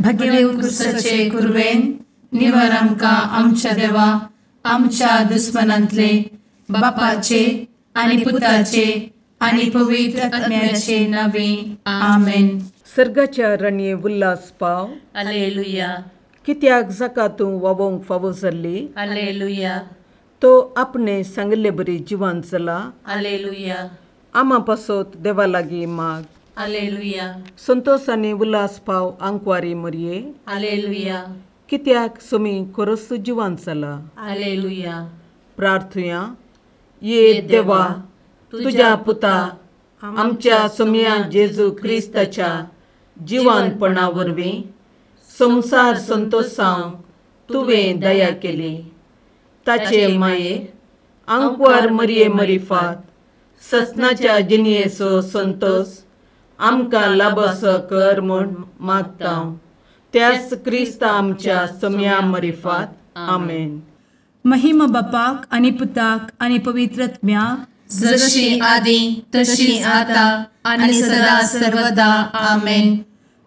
भगेवन क्रिस्ताचे कुरवेन निवार आमकां आमच्या देवा आमच्या दुस्मनांतले बापाचे आनी पुताचे आनी पवित्र आत्म्याचे नावे आमेन. सर्गाच्या रणये उल्हास पाव. हालेलुया. कित्याक जाका तूं वावोंक फावो जाल्ली. हालेलुया. तो आपणे सांगिल्ले बरी जिवान जाला. हालेलुया. आमा पासत देवा लागीं माग. हालेलुया. संतोष आनी उल्हास पाव आंकवारी मरये. हालेलुया. कित्याक सोमी खरोच जिवान जाला. हालेलुया. प्रार्थुया. ये देवा तुज्या पुता आमच्या सोमया जेजू क्रिस्ताच्या जिवानपणा वरवीं संवसार संतोषांक तुवें दया केली. ताचे माये आंकवार मरये मरिफात ससनाच्या जिणयेचो संतोष आमकां लाभसो कर म्हूण मागता त्याच क्रिस्ता आमच्या सोमया मरिफात. आमेन. महिमा बापाक आनी पुताक आनी पवित्र आत्म्याक, जशी आदी तशी आता आनी सदा सर्वदा. आमेन.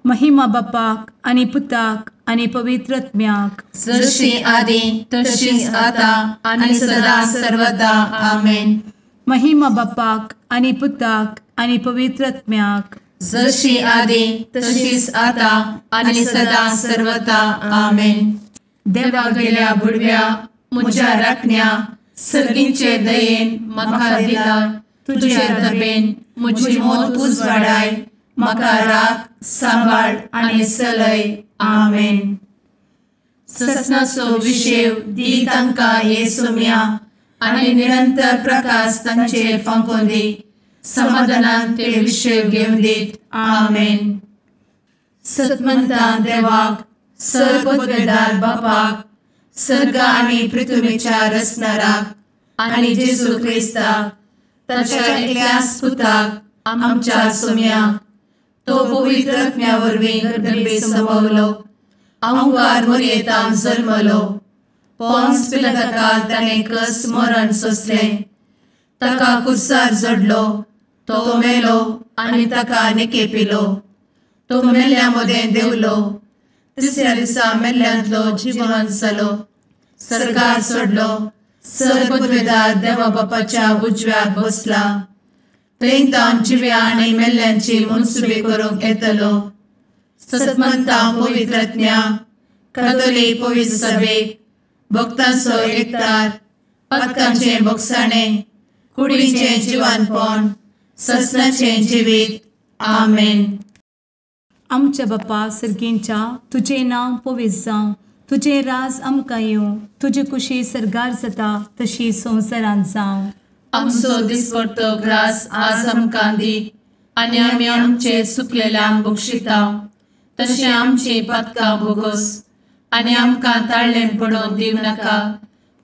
महिमा बापाक आनी पुताक आनी पवित्र आत्म्याक, जशी आदी तशी आता आनी सदा सर्वदा. आमेन. महिमा बापाक आनी पुताक आनी पवित्र आत्म्याक, जशी आदी तशीच आता आनी सदा सर्वदा. आमेन. देवा गेल्या बुडव्या म्हज्या राखण्या सर्गींचे दयेन म्हाका दिला तुजे दबेन म्हजी मोत उजवाडाय म्हाका राख सांबाळ आनी सलय. आमेन. ससनाचो विशेव दी तांकां हे सोम्या आनी निरंतर प्रकाश तांचेर फांकोवन दी. समाधानान ते विशेव घेवन दीत. आमेन. सतमंता देवाक सर पदवेदार बापाक सर्ग आनी पृथ्वीच्या रचणाराक आनी जेजू क्रिस्ताक ताच्या एकल्याच पुताक आमच्या सोम्याक तो पवित्र आत्म्या वरवीं गर्भे संभवलो आंकार मोरयेतान जल्मलो पोन्स पिलाताकाल ताणें कस मरण सोंसलें ताका कुर्सार जडलो तो मेलो आनी ताका निकेपिलो तो मेल्ल्या मदें देंवलो तिसऱ्या दिसा मेल्ल्यांतलो जिवन जालो सर्गार सोडलो सर पदवेदार देवा बापाच्या उजव्याक बसला थंय तावन जिव्या आनी मेल्ल्यांची मनसुबी करूंक येतलो. सतमंता पवित्र आत्म्या कातोलीक पवित्र सभेक भक्तांचो एकतार पातकांचें भोगसाणें कुडीचें जिवानपण ससनाचें जिवीत. आमेन. आमच्या बापा सर्गींच्या तुजें नांव पवित्र जावं, तुजें राज आमकां येवं, तुजी कुशी सर्गार जाता तशी संवसारांत जावं. आमचो दिसपडतो ग्रास आज आमकां दी आनी आमी आमचे सुकलेल्यांक बक्षिता तशें आमची पातकां भोगोस आनी आमकां ताळ्ळें पडोवन दिवं नाका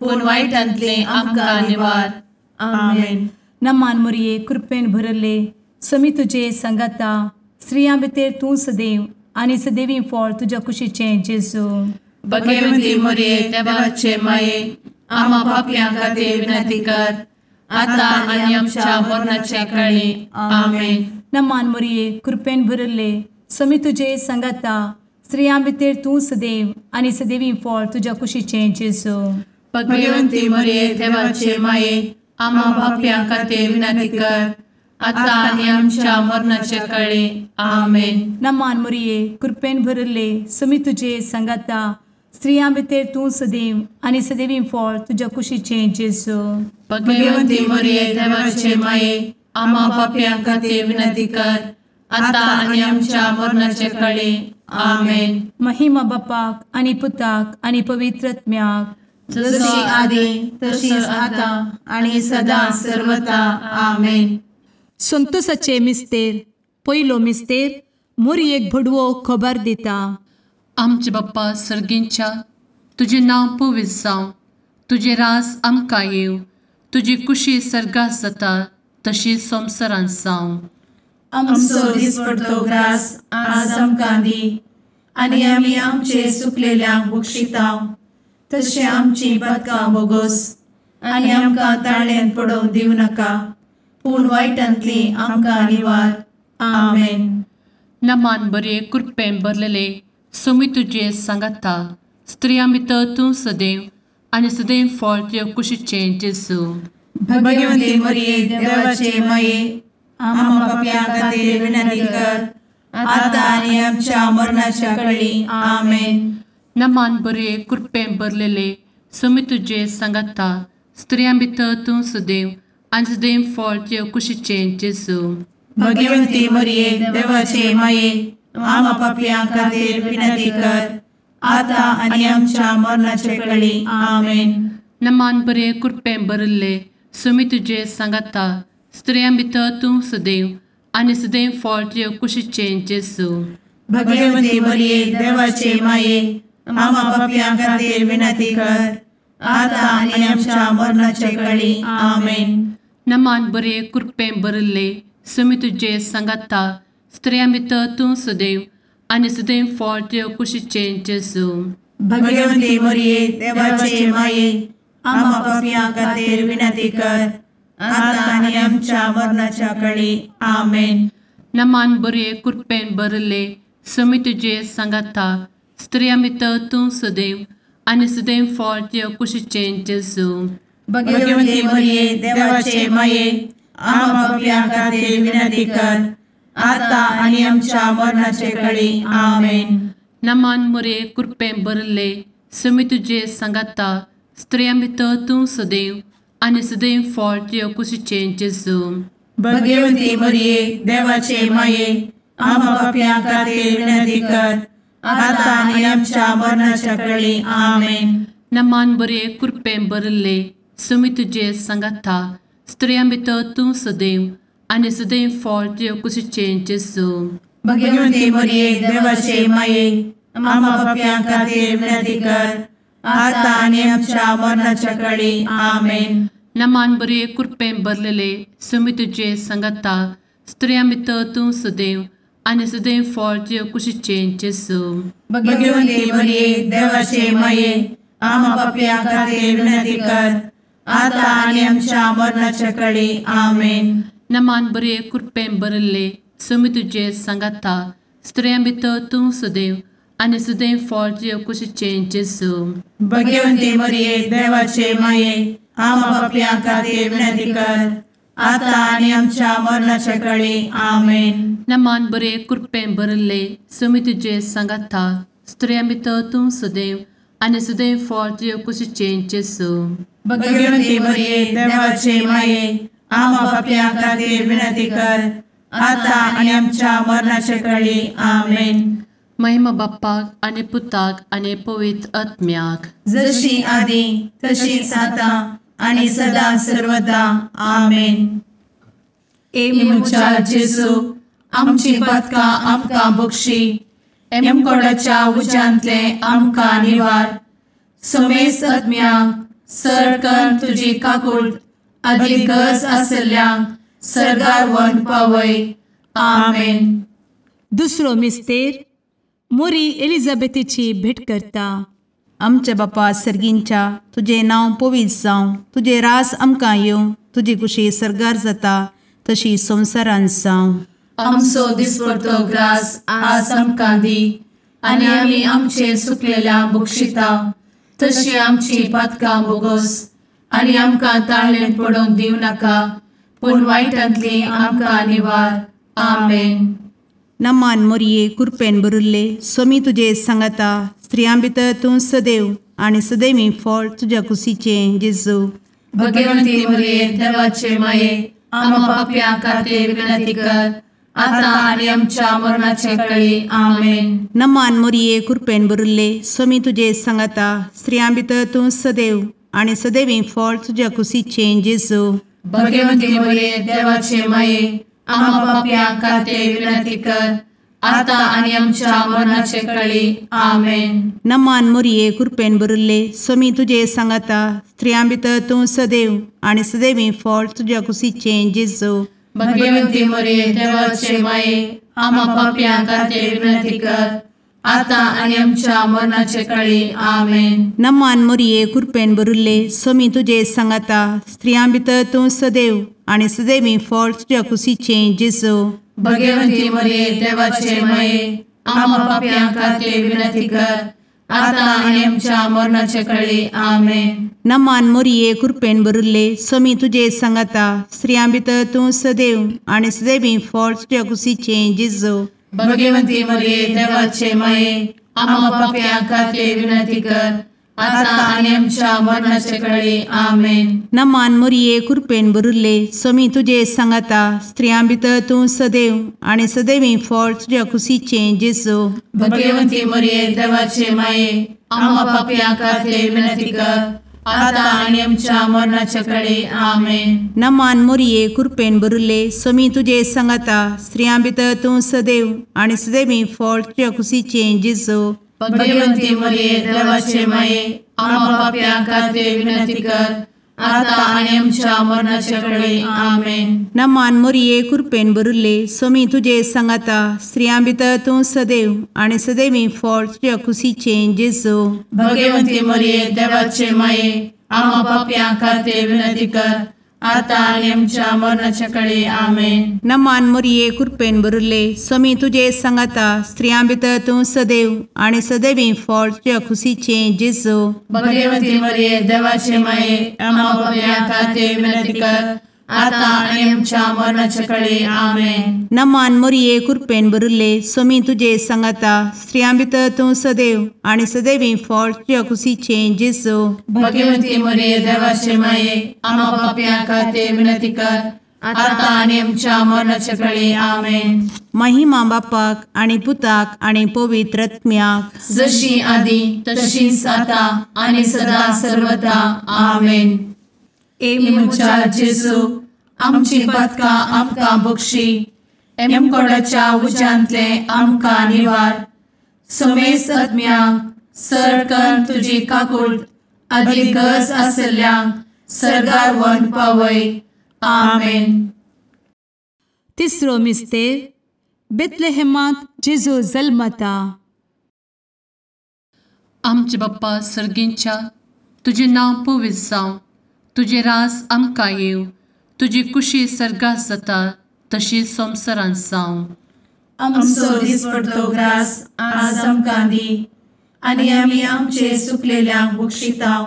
पूण वायटांतलें आमकां निवार. आमेन. नमान मोरये कृपेन भरले समी तुजे सांगाता स्त्रियां भितर तूं सदैव आनी सदैवी फळ तुज्या कुशीचें जेजू. भगवंती मोरये देवाचे माये आमा पापयां खातीर विनंती कर आता आनी आमच्या मरणाच्या काळी. आमेन. नमान मोरये कृपेन भरले समी तुजे सांगाता स्त्रियां भितर तूं सदैव आनी सदैवी फळ तुज्या कुशीचें जेजू. भगवंती मोरये देवाचे माये आमा पापयां खातीर विनंती कर आता आनी आमच्या मरणाच्या काळी. आमेन. नमान मोरये कृपेन भरले समी तुजे सांगाता स्त्रियां भितर तूं सदैव आनी सदैवी फळ तुज्या कुशीचें जेजू. भगवंती मोरये देवाचे माये आमा पापयां खातीर विनंती कर आता आनी आमच्या मरणाच्या काळी. आमेन. महिमा बापाक आनी पुताक आनी पवित्र आत्म्याक, जशी आदी तशीच आता आनी सदा सर्वता. आमेन. संतोषाचे मिस्तेर पयलो मिस्तेर मोरयेक भडवो खबर दिता. आमचे बाप्पा सर्गींच्या तुजें नांव पवित्र जावं, तुजें राज आमकां येवं, तुजी कुशी सर्गात जाता तशी संवसारांत जावं. आमचो दिसपडतो ग्रास आज आमकां दी आनी आमी आमचे सुकलेल्यांक बक्षिता तशें आमची पातकां भोगोस आनी आमकां ताळ्ळेंत पडोवंक दिवं नाका पूण वायटांतली आमकां निवार. आमेन. नमान बरे कृपेन भरलेले सोमी तुजे सांगाता, स्त्रियां भितर तूं सदैव आनी सदैव फळ तुजे कुशीचें जेजू। भगवती मरिये देवाचे माये, आम्हा पाप्यां खातीर विनंती कर, आतां आनी आमच्या मरणाच्या कळी। आमेन। नमान बरे कृपेन भरलेले, सोमी तुजे सांगाता, स्त्रियां भितर तूं सदैव आनी सदैव फळ तुजे कुशीचें जेजू। भगवती मरिये देवाचे माये, आम्हा पाप्यां खातीर विनंती कर, आतां आनी आमच्या मरणाच्या कळी। आमेन। नमान बरे कृपेन भरलेले, सोमी तुजे सांगाता, स्त्रियां भितर तूं सदैव आनी सदैव फळ तुजे कुशीचें जेजू। भगवती मरिये देवाचे माये, आम्हा पाप्यां खातीर विनंती कर, आतां आनी आमच्या मरणाच्या कळी। आमेन। नमान बरे कृपेन भरलेले, सोमी तुजे सांगाता, स्त्रियां भितर तूं सदैव आनी सदैव फळ तुजे कुशीचें जेजू। भगवती मरिये देवाचे माये, आम्हा पाप्यां खातीर विनंती कर, आतां आनी आमच्या मरणाच्या कळी। आमेन। नमान बरे कृपेन भरलेले, सोमी तुजे सांगाता, स्त्रियां भितर तूं सदैव आनी सदैव फळ तुजे कुशीचें जेजू। भगवती मरिये देवाचे माये, आम्हा पाप्यां खातीर विनंती कर, आतां आनी आमच्या मरणाचे कळी। आमेन। नमान मरिये कृपेन भरलेले, सोमी तुजे सांगाता, स्त्रियां भितर तूं सदैव आनी सदैव फळ तुजे कुशीचें जेजू। भगवती मरिये देवाचे माये, आम्हा पाप्यां खातीर विनंती कर, आतां आनी आमच्या मरणाच्या कळी। आमेन। नमान बरे कृपेन भरलेले, सोमी तुजे सांगाता, स्त्रियां भितर तूं सदैव आनी सदैव फळ तुजे कुशीचें जेजू। भगवती मरिये देवाचे माये, आम्हा पाप्यां खातीर विनंती कर, आतां आनी आमच्या मरणाच्या कळी। आमेन। नमान बरे कृपेन भरलेले, सोमी तुजे सांगाता, स्त्रियां भितर तूं सदैव आनी सदैव फळ तुजे कुशीचें जेजू। भगवती मरिये देवाचे माये, आम्हा पाप्यां खातीर विनंती कर, आतां आनी आमच्या मरणाच्या कळी। आमेन। नमान बरे कृपेन भरलेले, सोमी तुजे सांगाता, स्त्रियां भितर तूं सदैव आनी सदैव फळ तुजे कुशीचें जेजू। भगवती मरिये देवाचे माये, आम्हा पाप्यां खातीर विनंती कर, आतां आनी आमच्या मरणाच्या कळी। आमेन। नमान बरे कृपेन भरलेले, सोमी तुजे सांगाता, स्त्रियां भितर तूं सदैव आनी सदैव फळ तुजे कुशीचें जेजू। भगवती मरिये देवाचे माये, आम्हा पाप्यां खातीर विनंती कर, आतां आनी आमच्या मरणाच्या कळी। आमेन। महिमा बाप्पाक आनी पुताक आनी पवित्र आत्म्याक, जशी आदी तशीच आतां आनी सदा सर्वदा। आमेन। ए म्हज्या जेजू, आमची पातकां आमकां बक्षी, एमकोडाच्या उज्यांतले आमकां निवार, समेस्त आत्म्यांक सरकन तुजी काकूट आदी गरज आशिल्ल्यांक सर्गार व्हरून पावय। आमेन। दुसरो मिस्तेर मोरी एलिझाबेथीची भेट करता। आमच्या बापा सर्गींच्या, तुजें नांव पवित्र जावं, तुजें रास आमकां येवं, तुजी कुशी सर्गार जाता तशी संवसारांत जावं। आमचो दिसपडतो ग्रास आज आमकां दी, आनी आमी आमचे सुकलेल्या बक्षिता तशी आमची पातकां बोगोस, आनी आमकां ताळेन पडोवंक दिवं नाका, पूण वायटांतली आमकां निवार। आमेन। नमान मोरये कृपेन भरिल्ले, सोमी तुजे सांगाता, स्त्रियां भितर तूं सदैव आनी सदैवी फळ तुज्या कुशीचें जेजू। भगवंती मोरये देवाचे माये, आम्हा पाप्यां खातीर विनंती कर, आतां आनी आमच्या मरणाचे कळी। आमेन। नमान मोरये कृपेन भरिल्ले, सोमी तुजे सांगाता, स्त्रियां भितर तूं सदैव आनी सदैवी फळ तुज्या कुशीचें जेजू। भगवंती मोरये देवाचे माये, आम्हा पाप्यां खातीर विनंती कर, आतां आनी आमच्या मरणाचे कळी। आमेन। नमान मोरये कृपेन भरिल्ले, सोमी तुजे सांगाता, स्त्रियां भितर तूं सदैव आनी सदैवी फळ तुज्या कुशीचें जेजू। भगवंती मोरये देवाचे माये, आम्हा पाप्यां खातीर विनंती कर, आतां आनी आमच्या मरणाचे कळी। आमेन। नमान मोरये कृपेन भरिल्ले, सोमी तुजे सांगाता, स्त्रियां भितर तूं सदैव आनी सदैवी फळ तुज्या कुशीचें जेजू। भगवंती मोरये देवाचे माये, आमा पापयां खातीर विनंती कर आतां आनी आमच्या मरणाचे कळी. आमेन. नमान मोरये कृपेन भरिल्ले स्वामी तुजे सांगाता, स्त्रियां भितर तूं सदैव आनी सदैवी फळ तुज्या कुशीचें जेजू. भगवंती मरिये देवाचे माये आमा पापयां खातीर विनंती कर आतां आनी आमच्या मरणाचे कळी. आमेन. नमान मोरये कृपेन भरिल्ले स्वामी तुजे सांगाता, स्त्रियां भितर तूं सदैव आनी सदैवी फळ तुज्या कुशीचें जेजू. भगवंती मरिये देवाचे माये आमा पापयां खातीर विनंती कर आतां आनी आमच्या मरणाचे कळी. आमेन. नमान मोरये कृपेन भरिल्ले स्वामी तुजे सांगाता, स्त्रियां भितर तूं सदैव आनी सदैवी फळ तुज्या कुशीचें जेजू. भगवंती मरिये देवाचे माये आमा पापयां खातीर विनंती कर आतां आनी आमच्या मरणाचे कळी. आमेन. नमान मोरये कृपेन भरिल्ले स्वामी तुजे सांगाता, स्त्रियां भितर तूं सदैव आनी सदैवी फळ तुज्या कुशीचें जेजू. भगवंती मरिये देवाचे माये आमा पापयां खातीर विनंती कर आतां आनी आमच्या मरणाचे कळी. आमेन. नमान मोरये कृपेन भरिल्ले स्वामी तुजे सांगाता, स्त्रियां भितर तूं सदैव आनी सदैवी फळ तुज्या कुशीचें जेजू. भगवंती मरिये देवाचे माये आमा पापयां खातीर विनंती कर आतां आनी आमच्या मरणाचे कळी. आमेन. नमान मोरये कृपेन भरिल्ले स्वामी तुजे सांगाता, स्त्रियां भितर तूं सदैव आनी सदैवी फळ तुज्या कुशीचें जेजू. भगवंती मरिये देवाचे माये आमा पापयां खातीर विनंती कर आतां आनी आमच्या मरणाचे कळी. आमेन. महिमा बापाक आनी पुताक आनी पवित्र आत्म्याक, जशी आदी तशीच आतां आनी सदा सर्वदा. आमेन. ए म्हज्या जेजू आमची पातकां आमकां बक्षी, एमकोडाच्या उज्यांतले आमकां निवार, समेस्त आत्म्यांक सरकन तुजी काकूट आदी गरज आसल्ल्यांक सर्गार व्हरून पावय. आमेन. तिसरो मिस्तेर बेथलेहेमांत जेजू जल्मता. आमचे बाप्पा सर्गींच्या, तुजें नांव पवित्र जावं, तुजें राज आमकां येवं, तुजी कुशी सर्गात जाता तशी संवसारांत जावं. आमचो दिसपडतो ग्रास आज आमकां दी आनी आमी आमचे सुकलेल्यांक बक्षितांव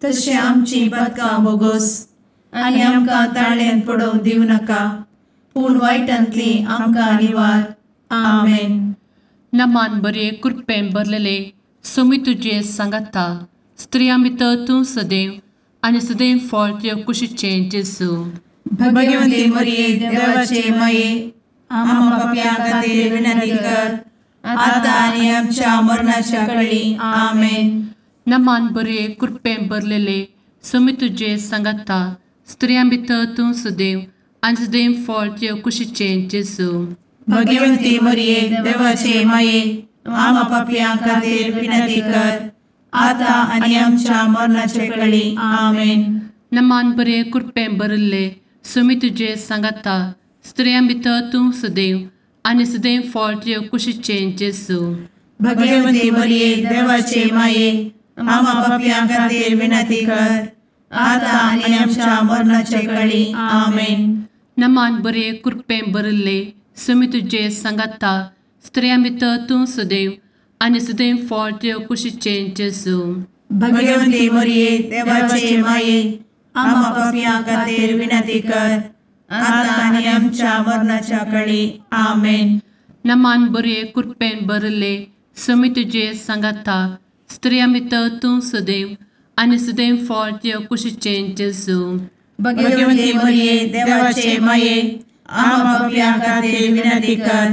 तशें आमची पातकां बोगोस आनी आमकां ताळ्यान पडोवंक दिवं नाका, पूण वायटांतली आमकां निवार. आमेन. नमान बरे कृपेन भरलेले स्वामी तुजे सांगाता, स्त्रियां भितर तूं सदैव आनी सदैव फळ तुज्या कुशीचें जेजू. भगवंती मरिये देवाचे माये आमा पापयां खातीर विनंती कर आतां आनी आमच्या मरणाच्या कळी. आमेन. नमान बरे कृपेन भरलेले स्वामी तुजे सांगाता, स्त्रियां भितर तूं सदैव आनी सदैव फळ तुज्या कुशीचें जेजू. भगवंती मरिये देवाचे माये आमा पापयां खातीर विनंती कर आतां आनी आमच्या मरणाचे कळी. आमेन. नमान बरे कृपेन भरिल्ले स्वामी तुजे सांगाता, स्त्रियां भितर तूं सदैव आनी सदैव फळ तुज्या कुशीचें जेजू. भगवंती मरिये देवाचे माये आमा पापयां खातीर विनंती कर आतां आनी आमच्या मरणाचे कळी. आमेन. नमान बरे कृपेन भरिल्ले स्वामी तुजे सांगाता, स्त्रियां भितर तूं सदैव आनी सदैव फळ तुज्या कुशीचें जेजू. भगवंती मरिये देवाचे माये आमा पापयां खातीर विनंती कर आतां आनी आमच्या मरणाच्या कळी. आमेन. नमान बरे कृपेन भरिल्ले स्वामी तुजे सांगाता, स्त्रियां भितर तूं सदैव आनी सदैव फळ तुज्या कुशीचें जेजू. भगवंती मरिये देवाचे माये आमा पापयां खातीर विनंती कर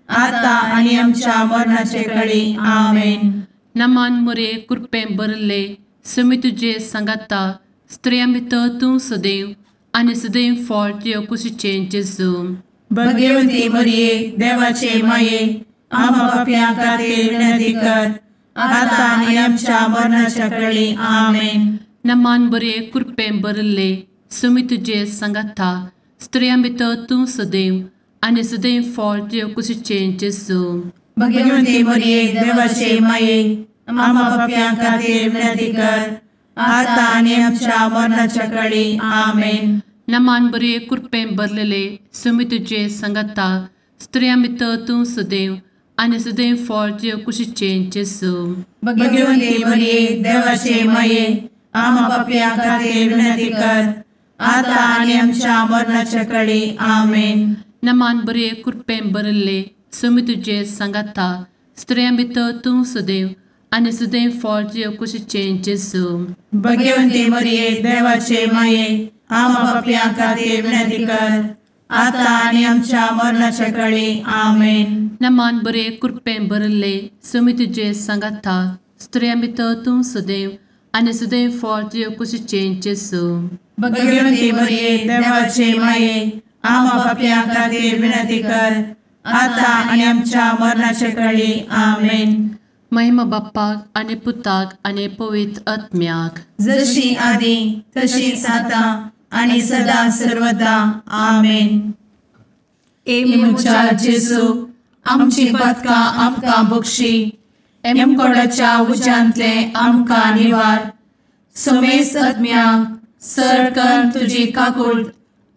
आतां आनी आमच्या मरणाचे कळी. आमेन. नमान मोरे कृपेन भरिल्ले स्वामी तुजे सांगाता, स्त्रियां भितर तूं सदैव आनी सदैव फळ तुज्या कुशीचें जेजू. भगवंती मरिये देवाचे माये आमा पापयां खातीर विनंती कर आतां आनी आमच्या मरणाच्या कळी. आमेन. नमान बरे कृपेन भरिल्ले स्वामी तुजे सांगाता, स्त्रियां भितर तूं सदैव आनी सदैव फळ तुज्या कुशीचें जेजू. भगवंती मरिये देवाचे माये आमा पापयां खातीर विनंती कर आतां आनी आमच्या मरणाच्या कळी. आमेन. नमान बरे कृपेन भरलेले स्वामी तुजे सांगाता, स्त्रियां भितर तूं सदैव आनी सदैव फळ तुजे कुशीचें जेजू. भगवंती मरिये देवाचे माये, आमा पापयां खातीर विनंती कर, आतां आनी आमच्या मरणाच्या कडी. आमेन. नमान बरे कृपेन भरिल्ले, स्वामी तुजे सांगाता, स्त्रियां भितर तूं सदैव आनी सदैव फळ तुजे कुशीचें जेजू. भगवंती मरिये देवाचे माये, आमा पापयां खातीर विनंती कर, आतां आनी आमच्या मरणाच्या कडी. आमेन. नमान बरे कृपेन भरिल्ले, स्वामी तुजे सांगाता, स्त्रियां भितर तूं सदैव आनी सदैव फळ तुजे कुशीचें जेजू. भगवंती मरिये देवाचे माये, आमा पापयां खातीर विनंती कर, आतां आनी आमच्या मरणाच्या कडी. आमेन. महिमा बाप्पाक आनी पुताक आनी पवित्र आत्म्याक, जशी आदी तशीच आतां आनी सदा सर्वदा. आमेन. ए म्हज्या जेजू, आमची पातकां आमकां बक्षी, एमकोडाच्या उज्यांतले आमकां निवार, समेस्त आत्म्यांक सरकन तुजी काकूट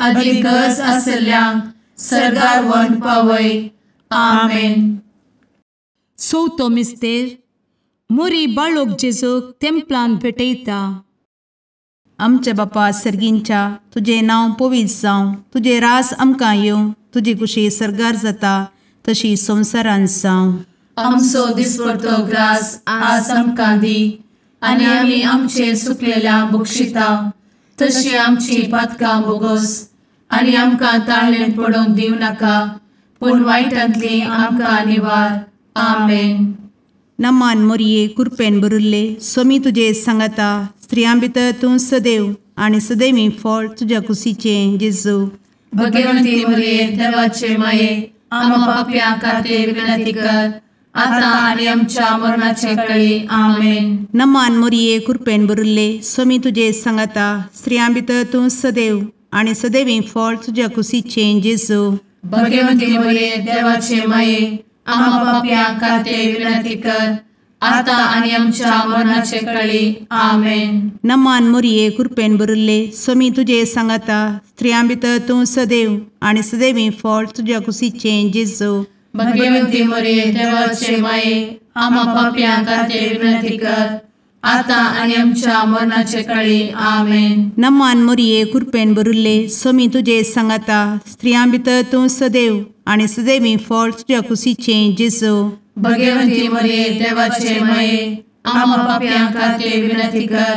आदी गरज आसल्ल्यांक सर्गार व्हरून पावय. आमेन. चवथो मिस्तेर मोरी बाळोक जेजूक तेंपलान भेटयता. आमच्या बापा सर्गींच्या, तुजें नांव पवित्र जावं, तुजें राज आमकां येवं, तुजी कुशी सर्गार जाता तशी संवसारांत जावं. आमचो दिसपडतो ग्रास आज आमकां दी, आनी आमी आमचे सुकलेल्या बक्षिता तशी आमची पातकां बोगोस, आनी आमकां ताळेन पडोवंक दिवं नाका, पूण वायटांतली आमकां निवार. आमेन. नमान मोरये कृपेन भरिल्ले, स्वामी तुजे सांगाता, स्त्रियां भितर तूं सदैव आनी सदैवी फळ तुज्या कुशीचें जेजू. भगवंती मरिये देवाचे माये, आमा पापयां खातीर विनंती कर, आतां आनी आमच्या मरणाचे कळी. आमेन. नमान मोरये कृपेन भरिल्ले, स्वामी तुजे सांगाता, स्त्रियां भितर तूं सदैव आनी सदैवी फळ तुज्या कुशीचें जेजू. भगवंती मरिये देवाचे माये, आमा पापयां खातीर विनंती कर, आतां आनी आमच्या मरणाचे कळी. आमेन. नमान मोरये कृपेन भरिल्ले, स्वामी तुजे सांगाता, स्त्रियां भितर तूं सदैव आनी सदैवी फळ तुज्या कुशीचें जेजू. भगवंती मरिये देवाचे माये, आमा पापयां खातीर विनंती कर, आतां आनी आमच्या मरणाचे कळी. आमेन. नमान मोरये कृपेन भरिल्ले, स्वामी तुजे सांगाता, स्त्रियां भितर तूं सदैव आनी सदैवी फळ तुज्या कुशीचें जेजू. भगवंती मरिये देवाचे माये, आमा पापयां खातीर विनंती कर,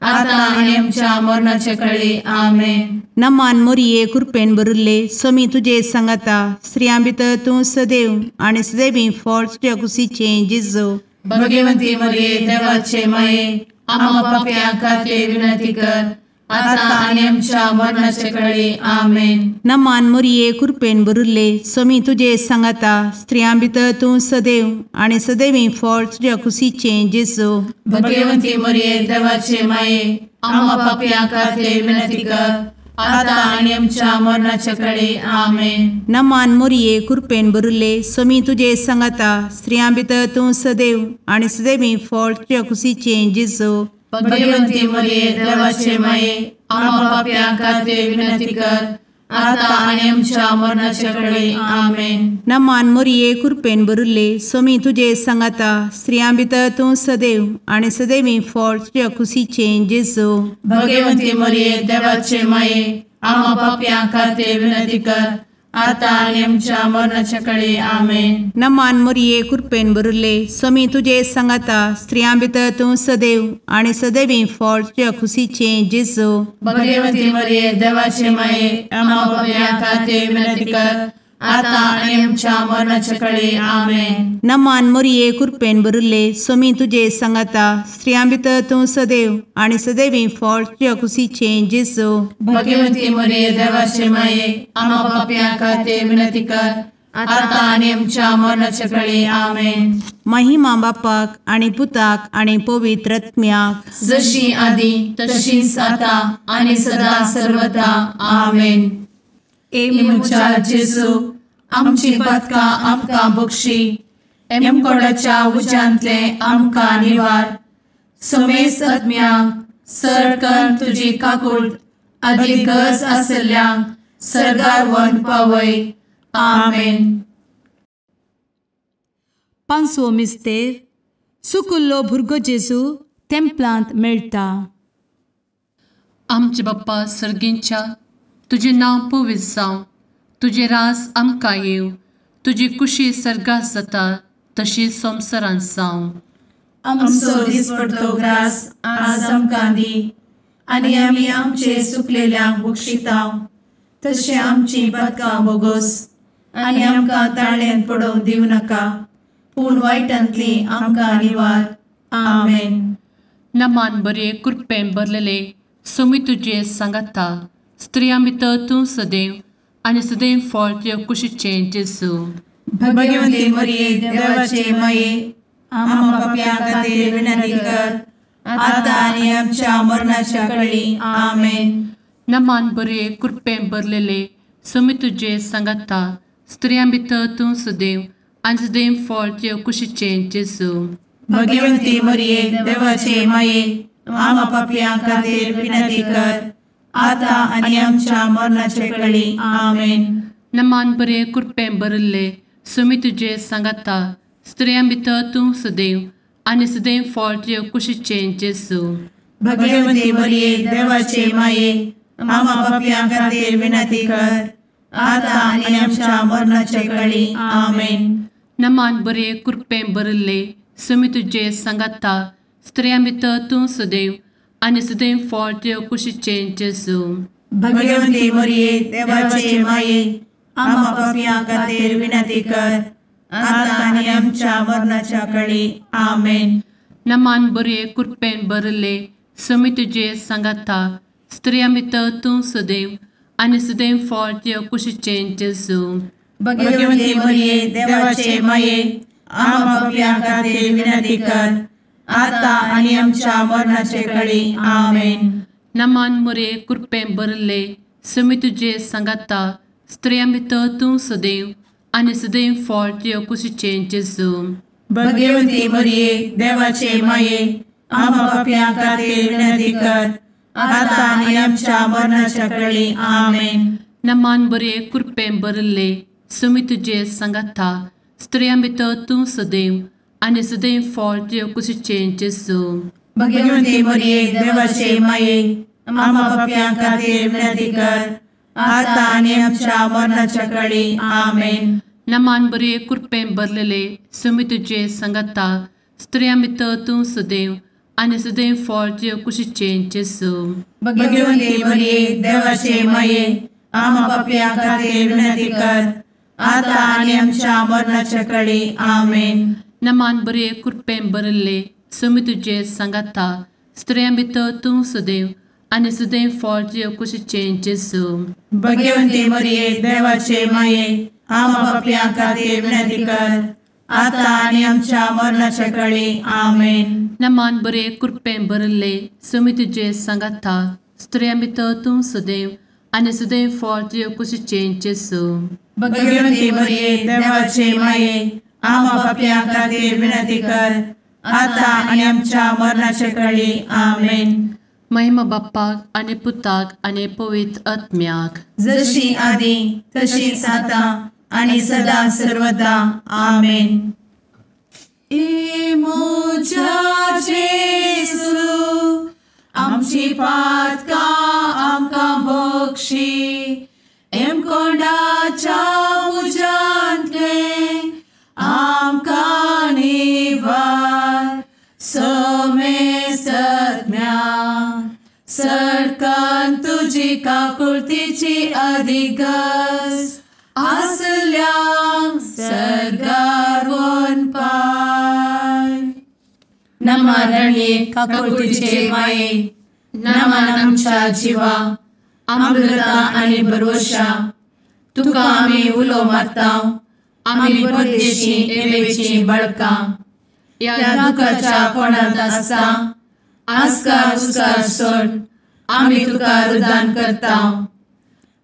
आतां आनी आमच्या मरणाचे कळी. आमेन. नमान मोरये कृपेन भरिल्ले, स्वामी तुजे सांगाता, स्त्रियां भितर तूं सदैव आनी सदैवी फळ तुज्या कुशीचें जेजू. भगवंती मरिये देवाचे माये, आमा पापयां खातीर विनंती कर, आतां आनी आमच्या मरणाचे कळी. आमेन. नमान मोरये कृपेन भरिल्ले, स्वामी तुजे सांगाता, स्त्रियां भितर तूं सदैव आनी सदैवी फळ तुज्या कुशीचें जेजू. भगवंती मरिये देवाचे माये, आमा पापयां खातीर विनंती कर, आतां आनी आमच्या मरणाचे कळी. आमेन. नमान मोरये कृपेन भरिल्ले, स्वामी तुजे सांगाता, स्त्रियां भितर तूं सदैव आनी सदैवी फळ तुज्या कुशीचें जेजू. भगवंती मरिये देवाचे माये, आमा पापयां खातीर विनंती कर, आतां आनी आमच्या मरणाचे कळी. आमेन. नमान मोरये कृपेन भरिल्ले, स्वामी तुजे सांगाता, स्त्रियां भितर तूं सदैव आनी सदैवी फळ तुज्या कुशीचें जेजू. भगवंती मरिये देवाचे माये, आमा पापयां खातीर विनंती कर, आतां आनी आमच्या मरणाचे कळी. आमेन. नमान मोरये कृपेन भरिल्ले, स्वामी तुजे सांगाता, स्त्रियां भितर तूं सदैव आनी सदैवी फळ तुज्या कुशीचें जेजू. भगवंती मरिये देवाचे माये, आमा पापयां खातीर विनंती कर, आतां आनी आमच्या मरणाचे कळी. आमेन. नमान मोरये कृपेन भरिल्ले, स्वामी तुजे सांगाता, स्त्रियां भितर तूं सदैव आनी सदैवी फळ तुज्या कुशीचें जेजू. भगवंती मरिये देवाचे माये, आमा पापयां खातीर विनंती कर, आतां आनी आमच्या मरणाचे कळी. आमेन. महिमा बापाक आनी पुताक आनी पवित्र आत्म्याक, जशी आदी तशीच आतां आनी सदा सर्वदा. आमेन. ए म्हज्या जेजू, आमची पातकां आमकां बक्षी, एमकोडाच्या उज्यांतले आमकां निवार, समेस्त आत्म्यांक सरकन तुजी काकूट आदी गरज आसल्ल्यांक सर्गार व्हरून पावय. आमेन. पांचवो मिस्तेर सुकुल्लो भुरगो जेजू तेंपलांत मेळटा. आमचे बाप्पा सर्गींच्या, तुजें नांव पवित्र जावं, तुजें राज आमकां येवं, तुजी कुशी सर्गात जाता तशी संवसारांत जावं. आमचो दिसपडतो ग्रास आज आमकां दी आनी आमी आमचे सुकलेल्यांक बक्षिता तशें आमची पातकां बोगोस आनी आमकां ताळ्यांत पडोवंक दिवं नाका, पूण वायटांतली आमकां निवार. आमेन. नमान बरे कृपेन भरलेले सोमी तुजे सांगाता, स्त्रियां भितर तूं सदैव आनी सदैव फळ तुजे कुशीचें जेजू. भगवती मरिये देवाचे माये, आम्हा पाप्यां खातीर विनंती कर आतां आनी आमच्या मरणाच्या कळी. आमेन. नमान बरे कृपेन भरलेले सोमी तुजे सांगाता, स्त्रियां भितर तूं सदैव आनी सदैव फळ तुजे कुशीचें जेजू. भगवती मरिये देवाचे माये, आम्हा पाप्यां खातीर विनंती कर आतां आनी आमच्या मरणाच्या कळी. आमेन. नमान बरे कृपेन भरिल्ले सोमी तुजे सांगाता, स्त्रियां भितर तूं सदैव आनी सदैव फळ तुजे कुशीचें जेजू. भगवती मरिये देवाचे माये, आम्हा पाप्यां खातीर विनंती कर आतां आनी आमच्या मरणाच्या कळी. आमेन. नमान बरे कृपेन भरिल्ले सोमी तुजे सांगाता, स्त्रियां भितर तूं सदैव आनी सदैव फळ तुजे कुशीचें जेजू. भगवती मरिये देवाचे माये, आम्हा पाप्यां खातीर विनंती कर आतां आनी आमच्या मरणाच्या कळी. आमेन. नमान बरे कृपेन भरिल्ले सोमी तुजे सांगाता, स्त्रियां भितर तूं सदैव आनी सदैव फळ तुजे कुशीचें जेजू. भगवती मरिये देवाचे माये, आम्हा पाप्यां खातीर विनंती कर आतां आनी आमच्या मरणाचे कळी. आमेन. नमान मरिये कृपेन भरिल्ले सोमी तुजे सांगाता, स्त्रियां भितर तूं सदैव आनी सदैव फळ तुजे कुशीचें जेजू. भगवती मरिये देवाचे माये, आम्हा पाप्यां खातीर विनंती कर आतां आनी आमच्या मरणाच्या कळी. आमेन. नमान बरे कृपेन भरिल्ले सोमी तुजे सांगाता, स्त्रियां भितर तूं सदैव आनी सदैव फळ तुजे कुशीचें जेजू. भगवती मरिये देवाचे माये, आम्हा पाप्यां खातीर विनंती कर आतां आनी आमच्या मरणाच्या कळी. आमेन. नमान बरे कृपेन भरलेले सोमी तुजे सांगाता, स्त्रियां भितर तूं सदैव आनी सदैव फळ तुजे कुशीचें जेजू. भगवती मरिये देवाचे माये, आम्हा पाप्यां खातीर विनंती कर आतां आनी आमच्या मरणाच्या कळी. आमेन. नमान बरे कृपेन भरिल्ले सोमी तुजे सांगाता, स्त्रियां भितर तूं सदैव आनी सदैव फळ तुजे कुशीचें जेजू. भगवती मरिये देवाचे माये, आम्हा पाप्यां खातीर विनंती कर आतां आनी आमच्या मरणाच्या कळी. आमेन. नमान बरे कृपेन भरिल्ले सोमी तुजे सांगाता, स्त्रियां भितर तूं सदैव आनी सदैव फळ तुजे कुशीचें जेजू. भगवती मरिये देवाचे माये, आम्हा पाप्यां खातीर विनंती कर आतां आनी आमच्या मरणाच्या कळी. आमेन. महिमा बाप्पाक आनी पुताक आनी पवित्र आत्म्याक, जशी आदी तशीच आतां आनी सदा सर्वदा. आमेन. ए म्हज्या जेजू, आमची पातकां आमकां बक्षी, एमकोंडाच्या उज्यांतलें आमकां निवार. समेस्तज्ञा सरकान तुजी काकुळतीची अधिगस आसल्यांक सर्गार वनपाय. नमरणे काकुळतीचे माये, नमन आमच्या जिवा, अमृता आनी भरवशा, तुका आमी उलो मारता, आमी परदेशी एवेची बळकां, ह्या दुखाच्या कोणांत आसता आस्कार उस्कार सोड आमी तुका रुदान करता.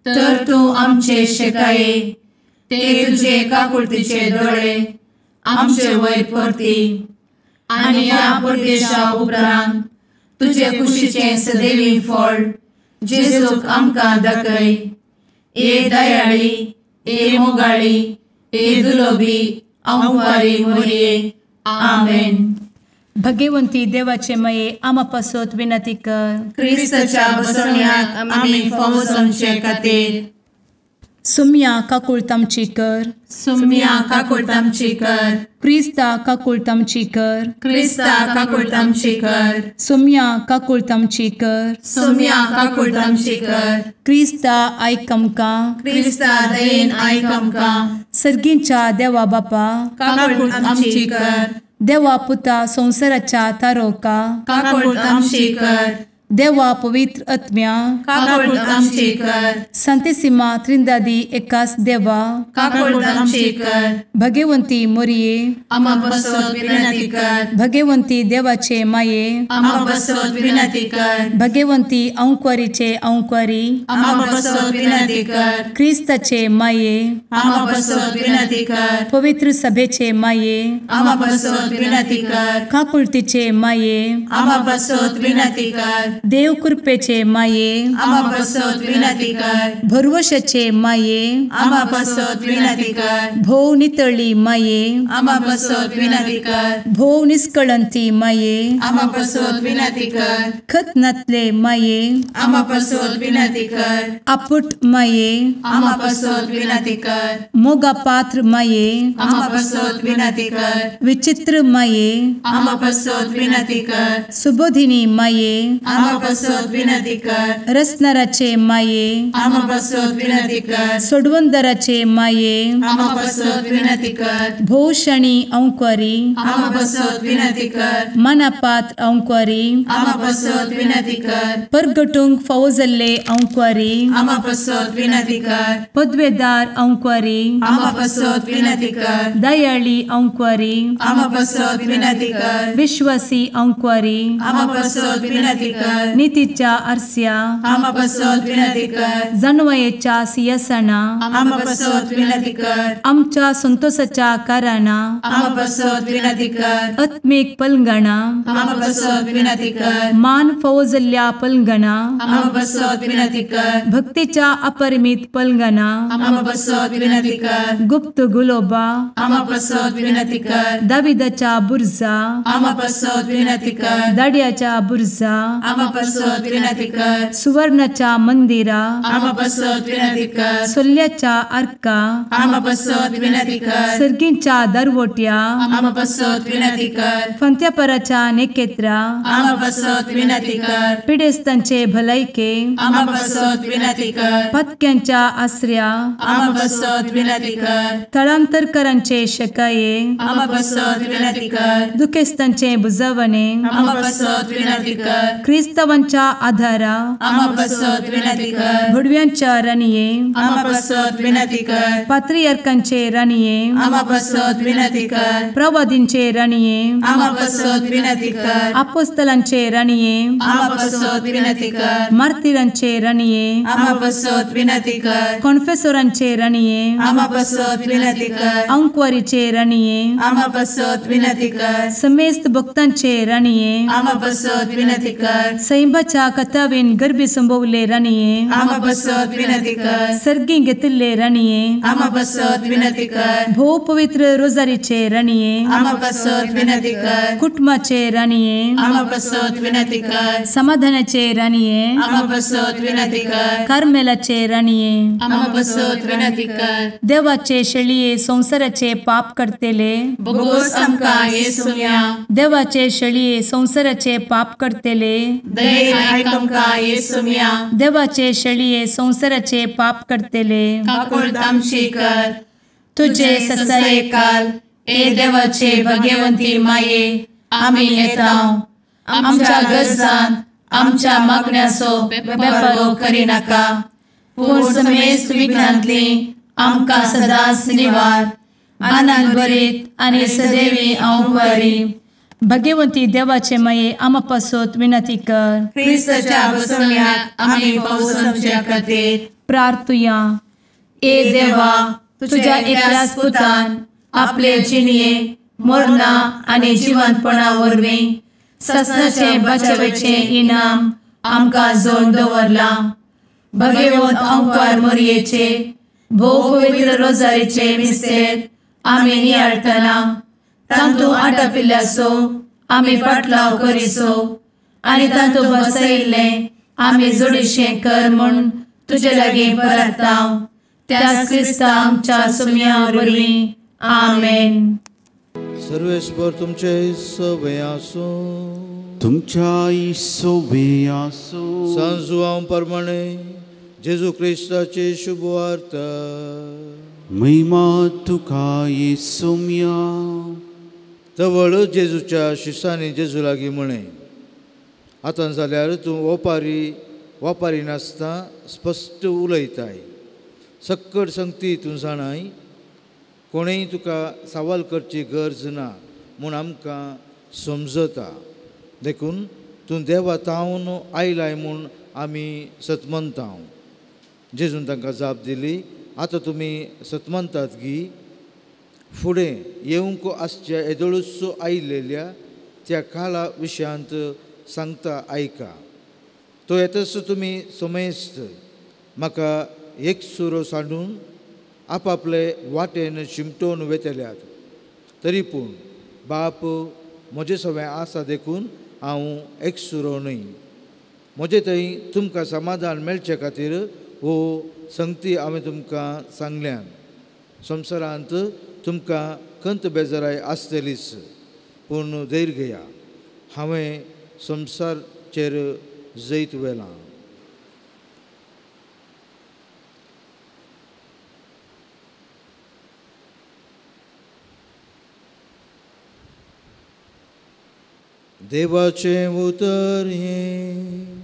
तर तूं आमचे शेकाये, ते तुजे काकुळतीचे दोळे आमचे वयर परती आनी ह्या परदेशा उपरांत तुजे कुशीचें सदैवी फळ जेजूक आमकां दाखय. ए दयाळी, ए मोगाळी, ए दुलोबी आंवकारी मोरये. आमेन. भगवंती देवाचे माये आमा पासत विनंती कर. क्रिस्ताच्या बसवण्याक आमी फावो जावचे खातीर. सुम्या काकुळट आमची कर. सुम्या काकुळट आमची कर. क्रिस्ता काकुळट आमची कर. क्रिस्ता काकुळट आमची कर. सुम्या काकुळट आमची कर. सुम्या काकुळट आमची कर. क्रिस्ता आयक आमकां. क्रिस्ता दयेन आयक आमकां. सर्गींच्या देवा बापा काकुळट आमची कर. देवा पुता संवसाराच्या तारोका काकुळट आमची कर. देवा पवित्र आत्म्या काकुळट आमची कर. संतेसिमा त्रिंदादी एकास देवा काकुळट आमची कर. भगवंती मोरये आमा पासत विनंती कर. भगवंती देवाचे माये आमा पासत विनंती कर. भगवंती अंकुरीचे अंकुरी आमा पासत विनंती कर. क्रिस्ताचे माये आमा पासत विनंती कर. पवित्र सभेचे माये आमा पासत विनंती कर. काकुळतीचे माये आमा पासत विनंती कर. देव कृपेचे माये आमा पासत विनंती कर. भरवशाचे माये आमा पासत विनंती कर. भोव नितळी माये आमा पासत विनंती कर. भोव निष्कळंती माये आमा पासत विनंती कर. खत नातले माये आमा पासत विनंती कर. आपुट माये आमा पासत विनंती कर. मोगा पात्र माये आमा पासत विनंती कर. विचित्र माये आमा पासत विनंती कर. सुबोधिनी माये आमा पासत विनंती कर. रसनाराचे माये आमा पासत विनंती कर. सोडवंदराचे माये आमा पासत विनंती कर. भोवशणी अंकुरी आमा पासत विनंती कर. मनापात्र अंकुरी आमा पासत विनंती कर. परगटूंक फावो जाल्ले अंकुरी आमा पासत विनंती कर. पदवेदार अंकुरी आमा पासत विनंती कर. दयाळी अंकुरी आमा पासत विनंती कर. विश्वासी अंकुरी आमा पासत विनंती कर. नितीच्या आरस्या आमा पासत विनंती कर. जानवयेच्या सिंहासना आमा पासत विनंती कर. आमच्या संतोषाच्या कारणा आमा पासत विनंती कर. आत्मीक पलंगणा आमा पासत विनंती कर. मान फावो जाल्ल्या पलंगणा आमा पासत विनंती कर. भक्तीच्या अपरिमित पलंगणा आमा पासत विनंती कर. गुप्त गुलोबा आमा पासत विनंती कर. दाविदाच्या बुर्जा आमा पासत विनंती कर. दाड्याच्या बुर्जा आमा पासत विनंती कर. सुवर्णाच्या मंदिरा आमा पासत विनंती कर. सोल्याच्या आर्का आमा पासत विनंती कर. सर्गींच्या दरवट्या आमा पासत विनंती कर. फंत्यापराच्या नेकेत्रा आमा पासत विनंती कर. पिडेस्तांचे भलायके आमा पासत विनंती कर. पत्क्यांच्या आसऱ्या आमा पासत विनंती कर. थळांतरकरांचे शकाये आमा पासत विनंती कर. दुखेस्तांचे बुजवणे आमा पासत विनंती कर. क्रिस्तावांच्या आधारा आमा पासत विनंती कर. भुडव्यांच्या राणये आमा पासत विनंती कर. पात्रियार्कांचे राणये आमा पासत विनंती कर. प्रवादींचे राणये आमा पासत विनंती कर. आपोस्तलांचे राणये आमा पासत विनंती कर. मार्तिरांचे राणये आमा पासत विनंती कर. कॉन्फेसोरांचे राणये आमा पासत विनंती कर. अंकुवारीचे राणये आमा पासत विनंती कर. समेस्त भक्तांचे राणये आमा पासत विनंती कर. सैंबाच्या कथावेन गर्भी संभवले राणये आमा पासत विनंती कर. सर्गी घेतिल्ले राणये आमा पासत विनंती कर. भोव पवित्र रोजारीचे राणये आमा पासत विनंती कर. कुटुंबाचे राणये आमा पासत विनंती कर. समाधानाचे राणये आमा पासत विनंती कर. कार्मेलाचे राणये आमा पासत विनंती कर. देवाचे शेळये संवसाराचे पाप करतेले बोगोस आमकां येसुम्या देवाचे शेळये संवसाराचे पाप करतेले दयेन आयक आमकां येसुम्या देवाचे शेळये संवसाराचे पाप करतेले काकुळट आमची कर. तुझे ससायेकाल ए देवाचे भगवंती माये आमी येता आमच्या गरजान आमच्या मागण्याचो बेपारो करिनाका पूण समेस्त विघ्नांतली आमकां सदांच निवार आनंद भरीत आनी सदैवी अंकुरी. भगवंती देवाचे माये आमा पासत विनंती कर. क्रिस्ताच्या बसवण्याक आमी फावो जावचे खातीर प्रार्थुया. ए देवा तुझ्या एकल्याच पुतान आपले जिणये मरणा आनी जिवंतपणा वरवीं ससनाचें बचावेचें इनाम आमकां जोडून दवरलां. भगवंत अंकार मोरयेचे भोव पवित्र रोजारीचे मिस्तेर आमी नियाळटना तांतू आटापिल्ल्याचो आमी पाटलाव करिसो आनी तांतू बसयिल्लें आमी जोडीशें कर म्हूण तुजे लागीं परता त्याच क्रिस्ता आमच्या सुम्या वरवीं. आमेन. सर्वेस्पर तुमचे सवे आसूं. तुमच्या सवे आसूं. सांत जुआंव प्रमाणे जेजू क्रिस्ताची शुभवार्ता. महिमा तुका येसुम्या. तवळ जेजूच्या शिसांनी जेजू लागीं म्हळें, आतां जाल्यार तूं ओपारी वापारी नासतना स्पश्ट उलयताय. सक्कड संगती तूं जाणाय, कोणेय तुका सवाल करची गरज ना म्हूण आमकां समजता. देखून तूं देवा तावन आयलाय म्हूण आमी सतमंताव. जेजून तांकां जाप दिली, आतां तुमी सतमंतात गी? फुडें येवंक आसच्या येदोळूच आयिल्ल्या त्या काला विशयांत सांगता आयका. तो येतच तुमी समेस्त म्हाका एक सुरो सांडून आपापले वाटेन शिमटोवन वेतल्यात. तरी पूण बाप म्हजे सवें आसा देखून हांव एक सुरो न्हय. म्हजे थंय तुमकां समाधान मेळचे खातीर हो संगती हांवें तुमकां सांगल्यान. संवसारांत तुमकां खंत बेजाराय आसतलीच, पूण धैर्य घेया, हांवें संवसारचेर जैत व्हेलां. देवाचें उतर हें.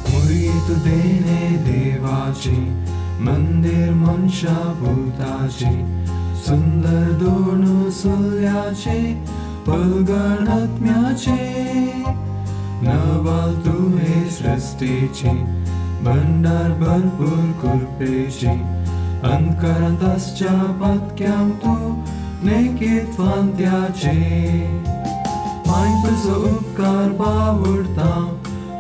मुरीत देणे देवाची मंदिर मनशा भूताची सुंदर दोन सुल्याचे पलगण आत्म्याचे नवाल तुहे सृष्टीची भंडार भरपूर कृपेची अंधकारांत आसच्या पातक्यांक तूं नेकीत फांत्याचे. माय तुजो उपकार बावडता,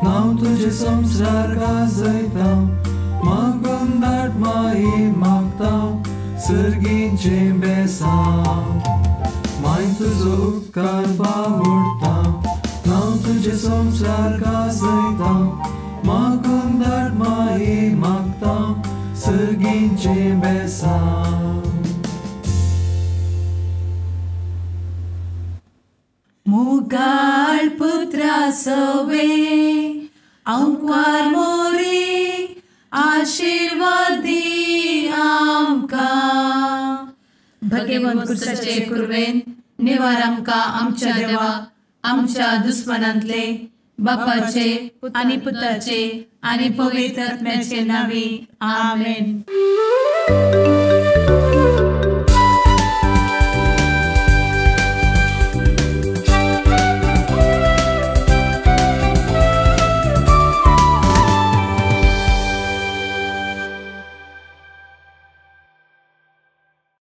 नांव तुजें संवसार गाजयता, मागून धाड माई मागता सर्गीचें बेसांव. माय तुजो उपकार बावडता, नांव तुजें संवसार गाजयता, मागून धाड माई मागता सर्गीचें बेसांव. मुगाळ पुत्रा सवे आंकवार मोरी आशीर्वादी आमकां. भगवंत कुर्साचे कुर्वेन निवार आमकां आमच्या देवा आमच्या दुस्मनांतले बापाचे आनी पुताचे आनी पवित्र आत्म्याचे नांवी. आमेन.